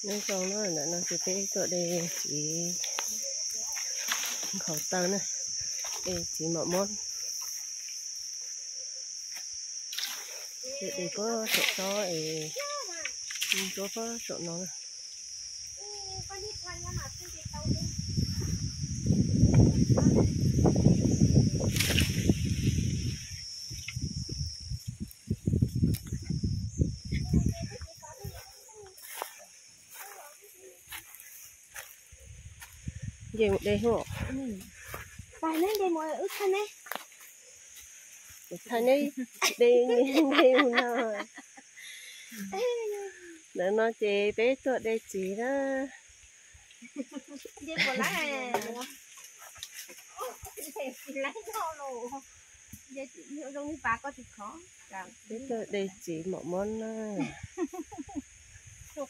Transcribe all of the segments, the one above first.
Nyob zoo na, ntawm no ces peb tuaj de txiv nkhaus taw na, de txiv mom mob. De puag saum tsob es, ntsuab puag saum no na. Nce mus de hos. Thaij neb, de mus no. Ntawm no ces peb tuaj de txiv na. Peb tuaj de txiv mom mob na. Tuaj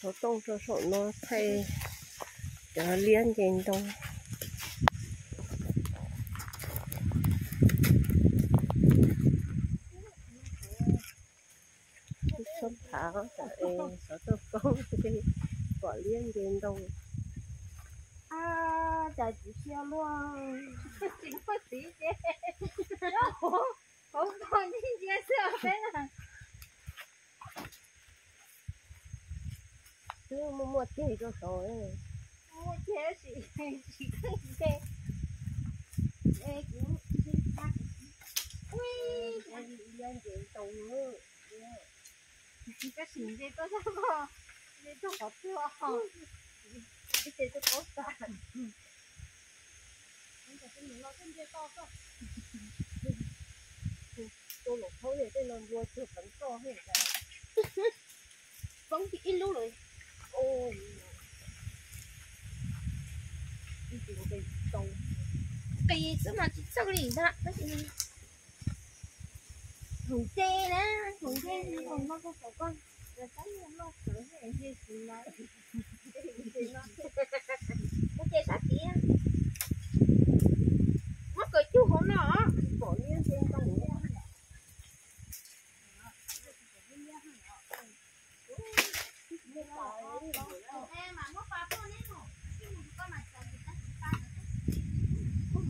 xov tooj rau saum no thaij cov liab nce ntoo. Txhob thav, xov tooj koob pom liab nce ntoo. Cas tsis siab luaj, tsis muaj txiv ces hauv paus ntsia ntsia xwb peb na. Twb muaj muaj ceg rau saud, muaj ceg tab sis tsis kheej ceg. Ua liab nce ntoo, tab sis nce tuaj zaj koj, nce tuaj qhov twg os? Ib ce tuaj paub tag. Tus laus thaub tej no nplua cuag peev roj. Poob ib lub lawm. Qis xwb mas tsis txawj li ntag. Hum nce na, hum nce, hum noj koj saum koj. Kuv ces sab tid, muab kaw cug hauv no. Pom liab nce ntoo.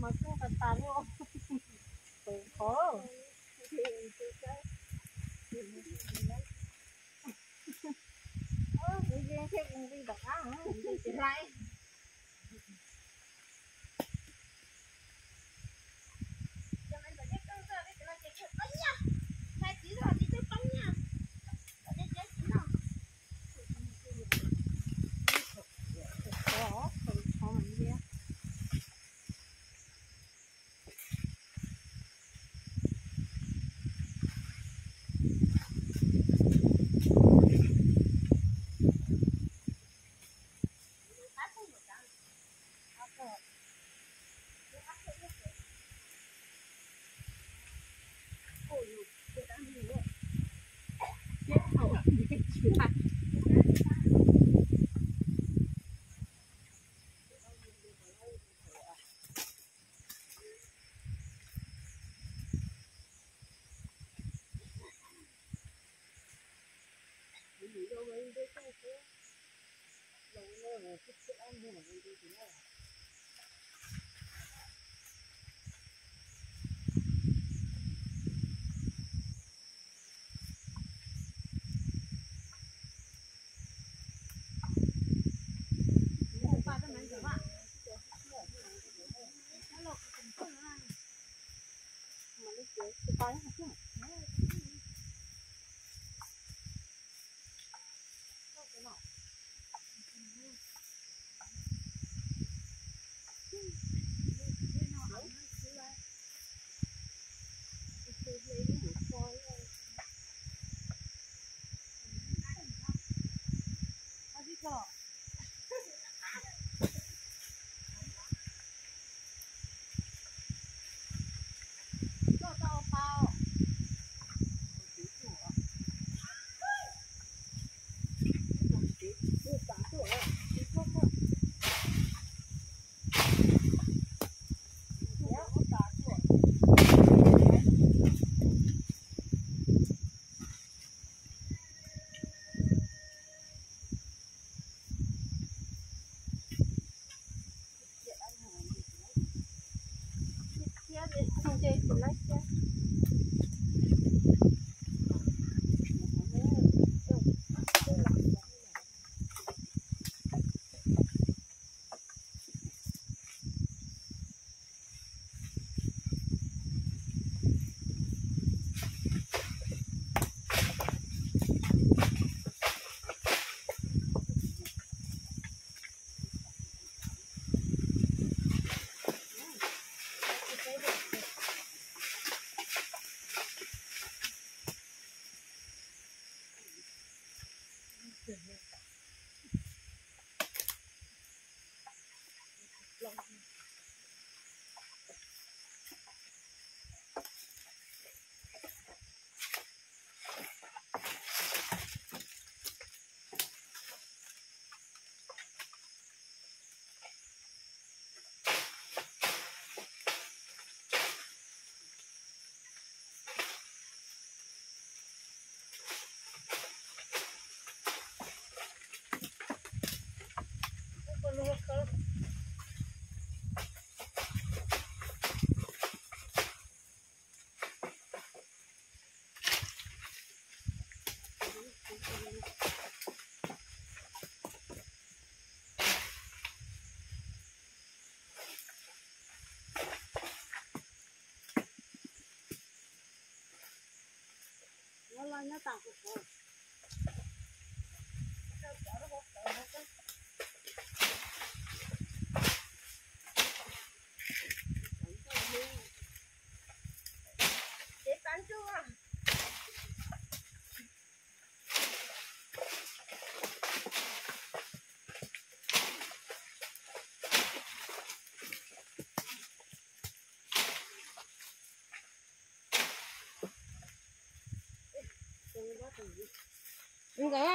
Mas tuaj tas tas luaj. Qhov. Kuv yeej thiaj kuv nqi tom qab, kuv tsis hlais. Nkawd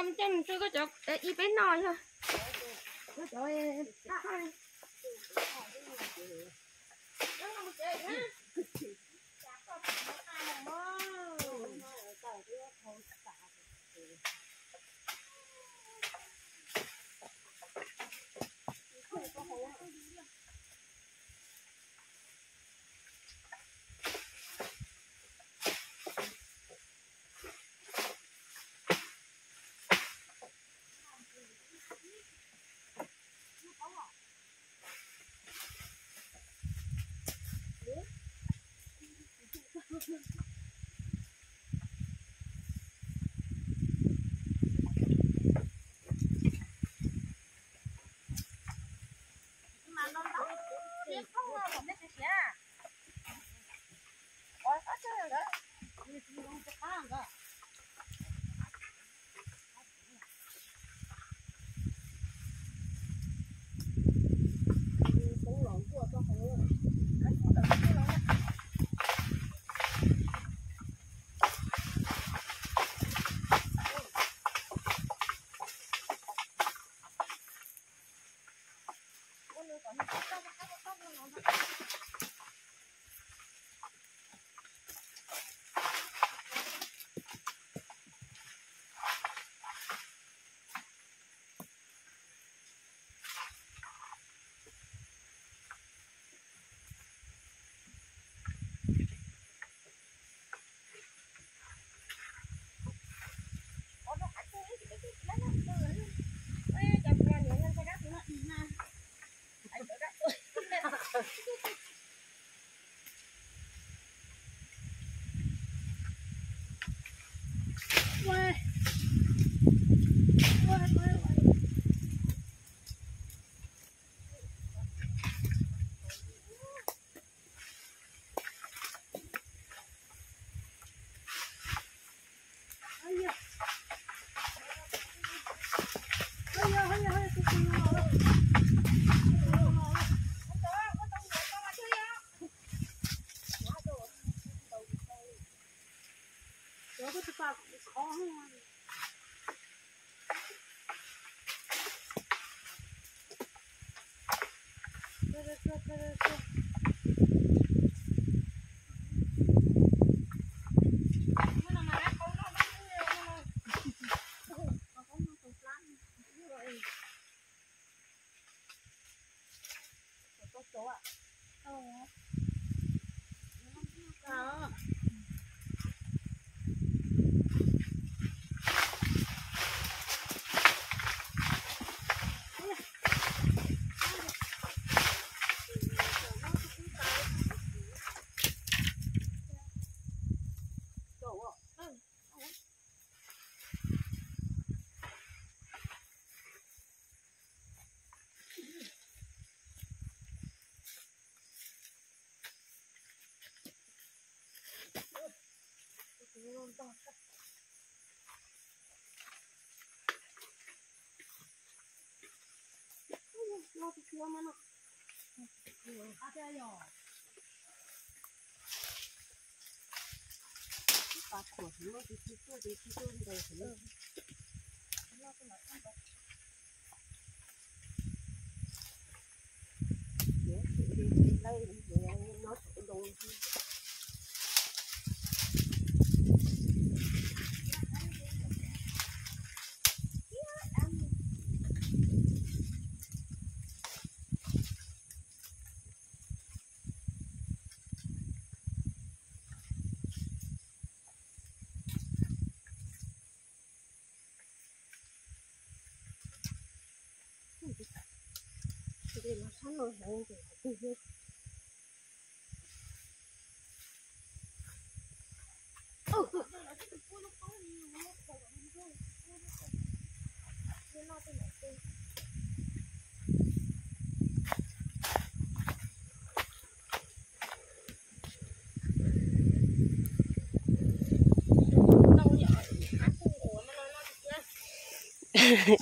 coj mus rau koj cov ib peb no yog.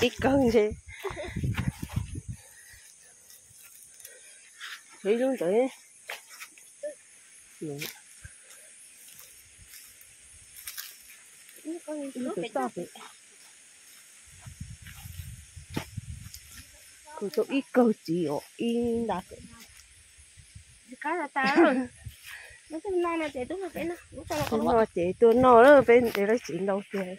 Ib kawg ntshe ib lub ntawd. Ib lub toj, kuv tau ib kawg txiv os, ib nta kawm. Tus no ces tuaj noj lawm, peb ntev lawv txiv ntau tiag.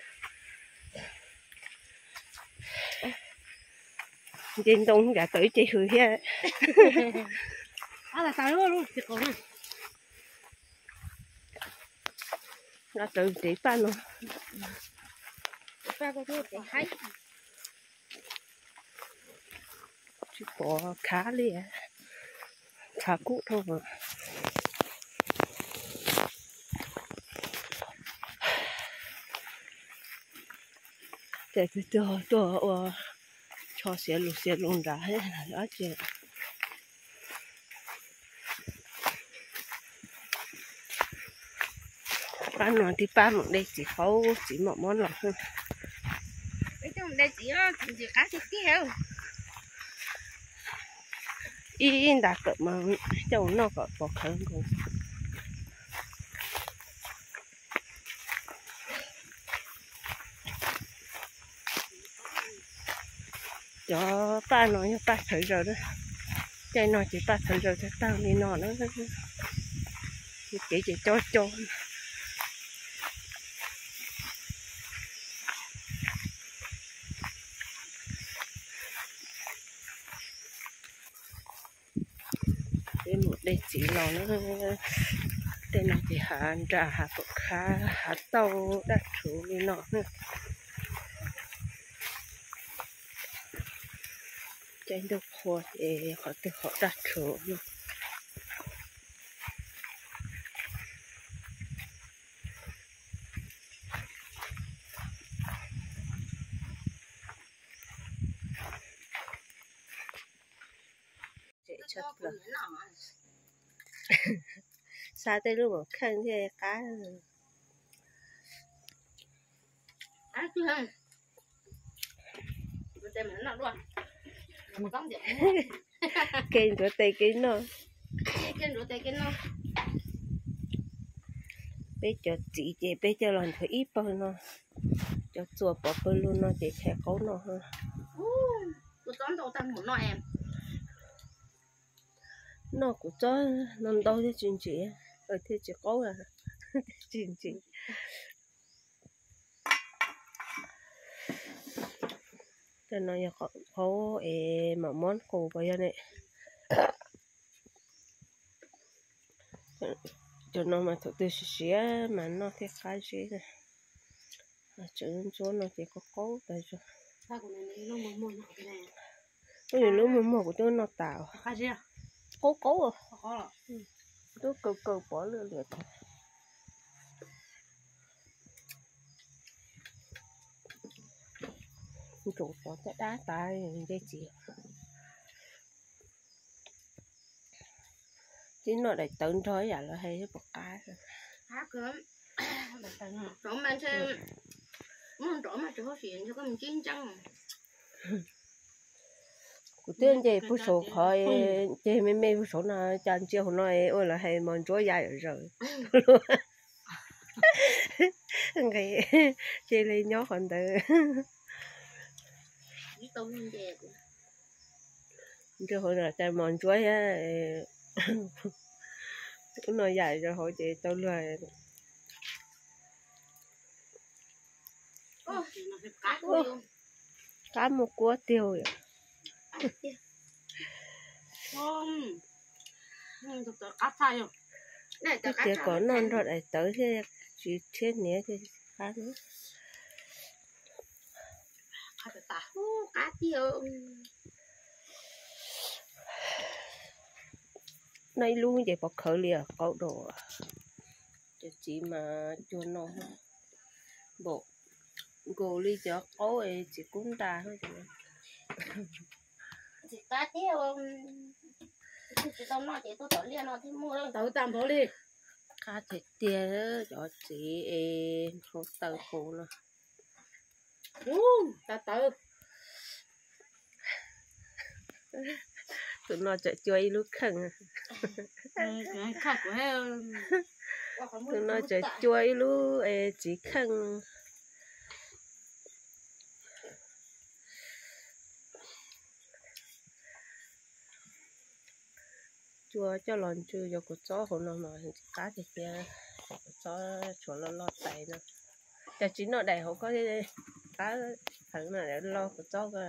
Nce ntoo ncav tau ib ce hws thiab. Los tau ntev paj no. Tsis pom khav li, khav kub dhau. Ces tus tuag tuag ua tsho xiav lus xiav lus nrad dab tsi. Pab no tib pab mus de txiv qaub txiv mom mob los. Ib nta kawm mas coj mus noj kom pov khawv nkaus. Cov paj no yog paj txhawv zaws na. Caij no ces paj txhawv zaws tag tag li no na. Kev ces co co. Peb mus de txiv los na. Tej no ces hav nras hav pom khab hav tauj daj rhuv li no. Caij ntuj qhua ces qhov twg qhov daj rhuv no. Xa tej lub mom kheej thiaj qab. Kev ntxuav tes kev noj. Peb cov txiv ces peb coj los ntxuav ib pawg no, cov txuas pov pawg lug no ces chais qaub noj. Noj kuv txob no ntau thiab tsis ntsim, thiab tsis qaub, tsis ntsim. Cov no yog qaub es mam muab qus puas yog ne? Cov no mas thaum twg siav siav mas noj thiaj qab zib. Tseem ntsuab no ces qaub qaub tas zog. Ub, yus lub muag muag kuv twb noj tas. Qaub qaub, twb kaw kaw pov lwj liam tas. Ntsuas pov caj dab tas nce txiv. Tib noj daim tawv nrog ib yam lawv hais pom qab. Kuv twb nce puag saum qhov, nce me me puag saum no cas ntsia hauv no ua lawv hais mos ntsuab ya zawm. Nqis cia li nyob qhov ntawd. Ntsej hauv no cas mos ntsuab thiab. Ub, no yam zoo hauv ces tau luag. Qab muaj kuab tiag. Tiag tias kom noj nrog daim tawv thiaj tsis rhiab hniav thiaj qab. Noj ib lub ces pov khawv li qaub dua. Cov txiv mas cuag no npaum nkaus li cov qaub es txiv kub nra. Tsis qab tiag, tsis tau noj ces tuaj tom liaj no thiaj muaj ntawv tag npaum li. Qab tiag tiag, cov txiv es hauv taw qus no. Ub, tas tawv. Tus no tseem cua ib lub kheej. Tus no tseem cua ib lub es txiv kheej. Cua coj los ntsw cov kua txob hauv no mas qab tiag tiag. Kua txob tshuav loj loj tais no. Cas tsis noj daim hauv ko thiab, qab heev no, los kua txob ko.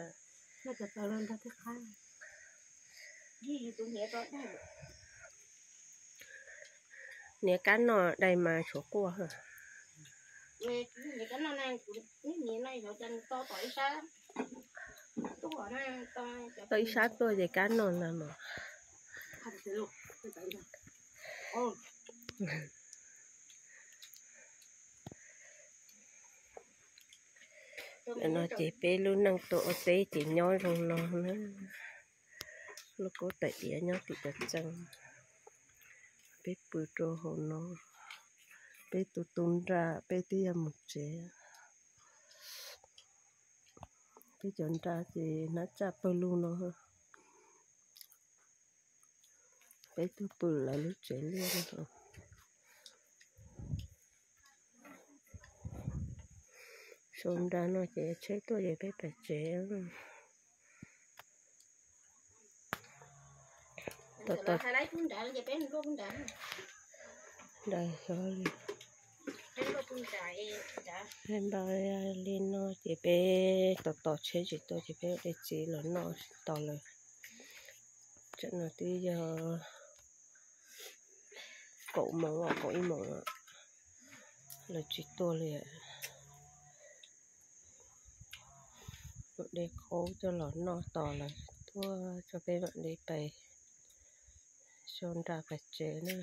Hniav kab noj dai mas tshuav quaj. Tau ib sab tuaj ces kab noj ntag mas. No ces peb lub neej tuaj ua teb ces nyob zoo no na. Lub kaub tais diav nyob tim cov txeeg. Peb pw rau hauv no. Peb tu tu nra, peb twb yuav mus tsev. Peb cov nra ces hnab tsaj pawg lug no. Peb tuaj pw lawv lub tsev liaj no. Sau nra no ces tsheb tuaj ces peb pais tsev. Tom tom nra xyov li. Nra li no ces peb tom tom tsheb tsis tuaj ces peb ua dej txiv los noj tsis tau lawm. Tsam no twb yog kaum moos, kaum ib moos lawm tsis tuaj li. Ua dej qaub coj los noj tos lawv tuaj tso peb mam li pais sau nra pais tsev na.